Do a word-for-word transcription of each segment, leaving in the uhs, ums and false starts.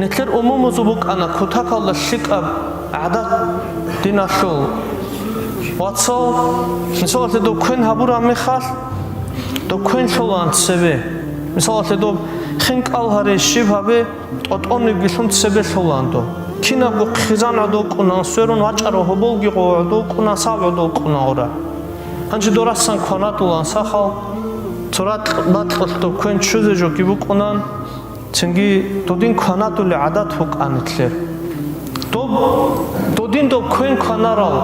Нилъер умумузул букӀана кутакалда лъикӀаб гӀадат диналъул. Вацал, мисалалъе, доб квен гьабураб мехалъ, доб квен лъолаан цебе. Мисалалъе, доб хинкӀал гьаре, щиб гьабе, тӀотӀонибги лъун цебе лъолаан доб. Кинабго хъизан гӀодов кӀунаан, сверун вачӀарав гьоболги гъов гӀодов кӀунаан, саб гӀодов кӀунаан гъура. Гьанже дорасан кванатулаан сахал, цо ракь-, бакьулъ доб квен ччузе жоги букӀунаан, цинги додин кванатулел гӀадат букӀана нилъер. Доб, додин доб квен кванарал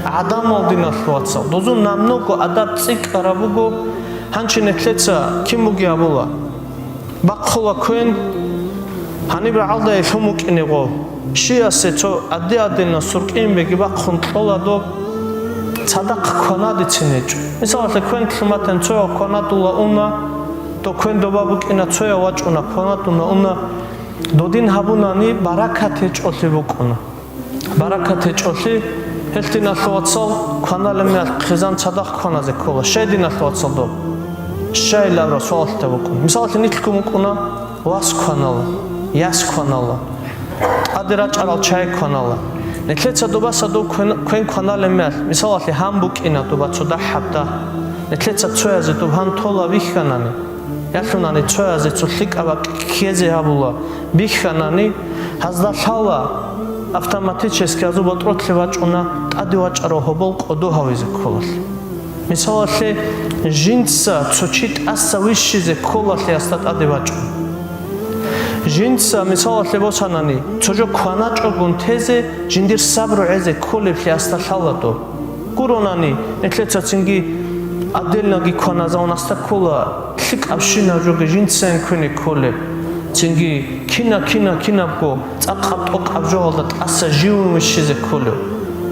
гӀадамал, диналъул вацал, дозул намного адаб цӀикӀкӀараб буго, гьанже нилъеца кин бугеб гьабула. Бахъула квен, гьаниб рагӀалда лъун букӀине гъо. Щиясе цо адде-аддена суркъиябеги бахъун кьола доб, цадахъ кванадицин гьечӀо. Мисалалъе, квен лъун батани, цояв кванатула уна, доб квен доба букӀина, цояв вачӀуна, кванатуна уна, додин гьабунани баракат гьечӀолъи букӀуна. Баракат гьечӀолъи, гьелъ, диналъул вацал, кваналеб мехалъ хъизан цадахъ кваназе ккола. Щай, диналъул вацал, доб? Щайилан Расулалда букӀун. Мисалалъе, нилъго букӀуна, вас кванала, яс кванала, тӀаде рачӀарал чай кванала. Нилъеца добаса доб квен, квен кваналеб мехалъ, мисалалъе, гьан букӀина доба цо дагьаб дагь. Нилъеца цоязе доб гьан тола бихьанани, ялъунани цоязе цо лъикӀаб бакӀ ккезе гьабула, бихьанани, гьазда лъала автоматически гьазул батӀролъи бачӀуна тӀаде вачӀарав гьобол кӀодо гьавизе кколалъ. Мисалалъе, жинца цо чи тӀаса вищизе кколалъе гьасда тӀаде бачӀун. Жинца, мисалалъе босанани, цо жо кваначӀогун тезе жиндир сабру гӀезе кколеблъи гьасда лъала доб. Гуронани, нилъеца цинги отдельноги кваназавун гьасда ккола, лъикӀабщинаб жоги жинцайин квене кколеб, цинги кина-кина-кинабго цӀакъаб-тӀокъаб жоялда тӀаса живун вищизе кколев.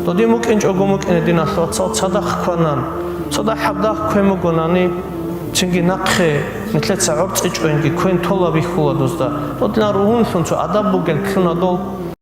Додин букӀинчӀого букӀине, диналъул вацал, цадахъ кванан. Цо дагьаб дагь квен бугонани, цинги нахъе нилъеца гӀорцӀичӀойинги квен тола бихьула дозда. Додилан ругьунлъун цо адаб бугел ккуна дол.